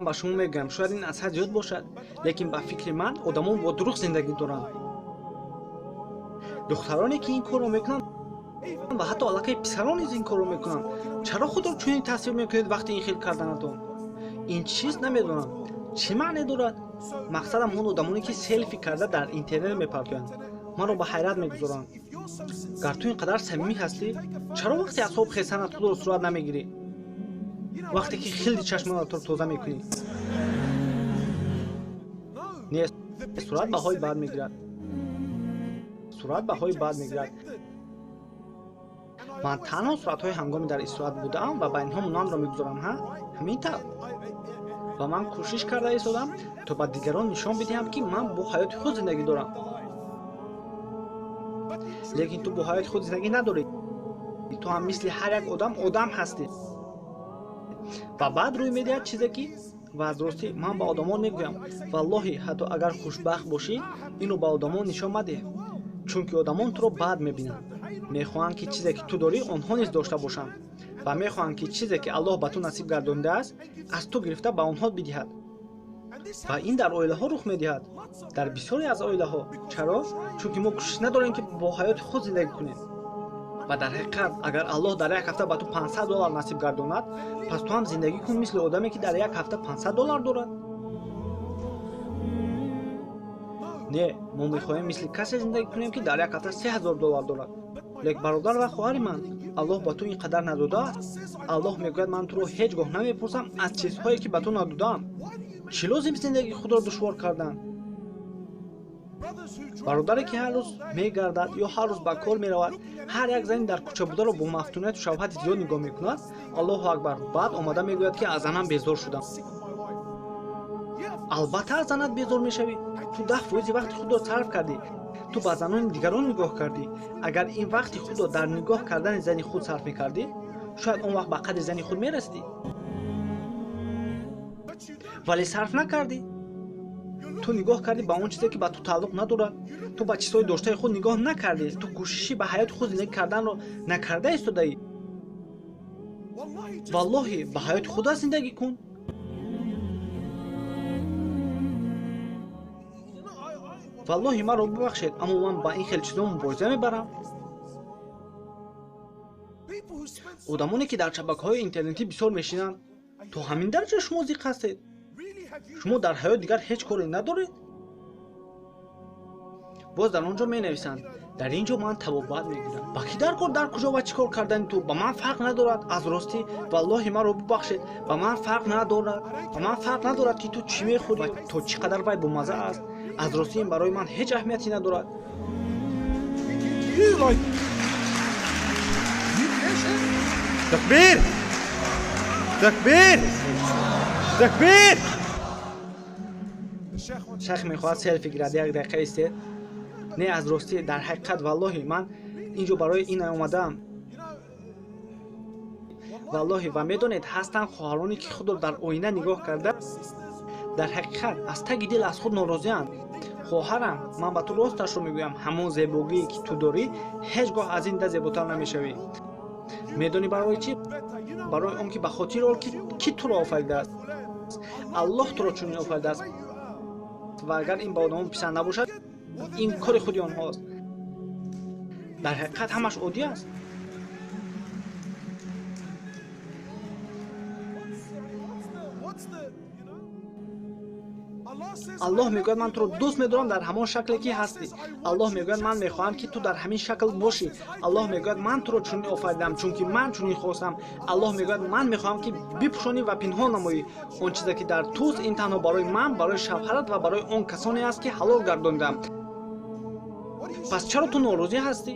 Ба шумо мегӯям, шояд ин аз ҳад зиёд бошад, лекин ба фикри ман одамон бо дурӯғ зиндагӣ доранд. Духтароне ки ин корро мекунанд ва ҳатто аллакай писарон низ ин корро мекунанд. Чаро худро чунин тасвир мекунед вақти ин хел карданатон? Ин чиз намедонам чӣ маъне дорад. Мақсадам он одамоне ки селфи карда дар интернет мепартоянд, маро ба ҳайрат мегузоранд. Гар ту ин қадар самимӣ ҳастӣ, чаро вақте аз хоб хесанат худро сурат намегирӣ? Вақте ки хилди чашмонатро тоза мекунӣ? Не, сурат баҳои бад мегирад. Сурат баҳои бад мегирад. Ман танҳо суратҳои ҳангоми дар истироҳат будаам ва ба инҳо монандро мегузорам, ҳа? Ҳамин тавр. Ва ман кӯшиш карда истодам, то ба дигарон нишон бидиҳам, ки ман бо ҳаёти худ зиндагӣ дорам. Лекин ту бо ҳаёти худ зиндагӣ надорӣ. Ту ҳам мисли ҳар як одам одам ҳастӣ. Ва баъд рӯй медиҳад чизе ки, ва аз ростӣ ман ба одамон мегӯям, валлоҳи, ҳатто агар хушбахт бошӣ, инро ба одамон нишон мадеҳ, чунки одамон туро бад мебинанд. Мехоҳанд, ки чизе ки ту дорӣ, онҳо низ дошта бошанд, ва мехоҳанд, ки чизе ки Аллоҳ ба ту насиб гардонидааст, аз ту гирифта ба онҳо бидиҳад. Ва ин дар оилаҳо рух медиҳад, дар бисёре аз оилаҳо. Чаро? Чунки мо кӯшиш надорем, ки бо ҳаёти худ зиндагӣ кунем. Ва дар ҳақиқат, агар Аллоҳ дар як ҳафта ба ту 500 доллар насиб гардонад, пас ту ҳам зиндагӣ кун мисли одаме, ки дар як ҳафта 500 доллар дорад. Не, мо мехоҳем мисли касе зиндагӣ кунем, ки дар як ҳафта 3000 доллар дорад. Лек бародар ва хоҳари ман, Аллоҳ ба ту ин қадар надодааст. Аллоҳ мегӯяд, ман туро ҳеҷ гоҳ намепурсам аз чизҳое, ки ба ту надодаам. Чӣ лозим зиндагии худро душвор кардан? Бародаре ки ҳар рӯз мегардад ё ҳар рӯз ба кор меравад, ҳар як зани дар кӯча бударо бо мафтунияту шавҳати зиёд нигоҳ мекунад, Аллоҳу акбар, баъд омада мегӯяд, ки аз занам безор шудам. Албатта аз занат безор мешавӣ. Ту 10% вақти худро сарф кардӣ. Ту ба занони дигарон нигоҳ кардӣ. Агар ин вақти худро дар нигоҳ кардани зани худ сарф мекардӣ, шояд он вақт ба қадри зани худ мерасидӣ. Вале сарф накардӣ. Ту нигоҳ кардӣ ба он чизе, ки ба ту тааллуқ надорад. Ту ба чизҳои доштаи худ нигоҳ накардӣ. Ту кӯшиши ба ҳаёти худ зиндагӣ карданро накарда истодаӣ. Валлоҳи, ба ҳаёти худат зиндагӣ кун. Валлоҳи, маро бубахшед, аммо ман ба ин хел чизо мубориза мебарам. Одамоне, ки дар шабакаҳои интернетӣ бисёр мешинанд, то ҳамин дараҷа шумо зиқ ҳастед? Шумо дар ҳаёт дигар ҳеҷ коре надоред? Боз дар он ҷо менависанд, дар ин ҷо ман табобат мегирам. Ба ки дар кор, дар куҷо ва чӣ кор кардани ту? Ба ман фарқ надорад. Аз ростӣ, валлоҳи, маро бубахшед, ба ман фарқ надорад. Ба ман фарқ надорад, ки ту чӣ мехӯрӣ ва то чӣ қадар вай бомазза аст. Аз ростӣ ин барои ман ҳеҷ аҳамияте надорад. Такбир! Такбир! Такбир! Шайх мехоҳад селфи гирад, як дақиқа истед. Не, аз ростӣ, дар ҳақиқат, валлоҳи, ман ин ҷо барои ин омадаам. Валлоҳи, ва медонед, ҳастанд хоҳароне, ки худро дар оина нигоҳ карда, дар ҳақиқат аз таги дил аз худ норозианд. Хоҳарам, ман ба ту росташро мегӯям, ҳамон зебогие, ки ту дорӣ, ҳеҷ гоҳ аз ин да зеботар намешавӣ. Медонӣ барои чӣ? Барои он ки ба хотири он ки туро офаридааст. Аллоҳ туро чунин офаридааст. Ва агар ин ба одамон писанд набошад, ин кори худи онҳост. Дар ҳақиқат ҳамаш оддӣ аст. Аллоҳ мегӯяд, ман туро дӯст медорам дар ҳамон шакле, ки ҳастӣ. Аллоҳ мегӯяд, ман мехоҳам, ки ту дар ҳамин шакл бошӣ. Аллоҳ мегӯяд, ман туро чунин офаридам, чунки ман чунин хостам. Аллоҳ мегӯяд, ман мехоҳам, ки бипӯшонӣ ва пинҳон намоӣ. Он чизе, ки дар туст, ин танҳо барои ман, барои шавҳарат ва барои он касоне аст, ки ҳалол гардонидаам. Пас чаро ту норозӣ ҳастӣ?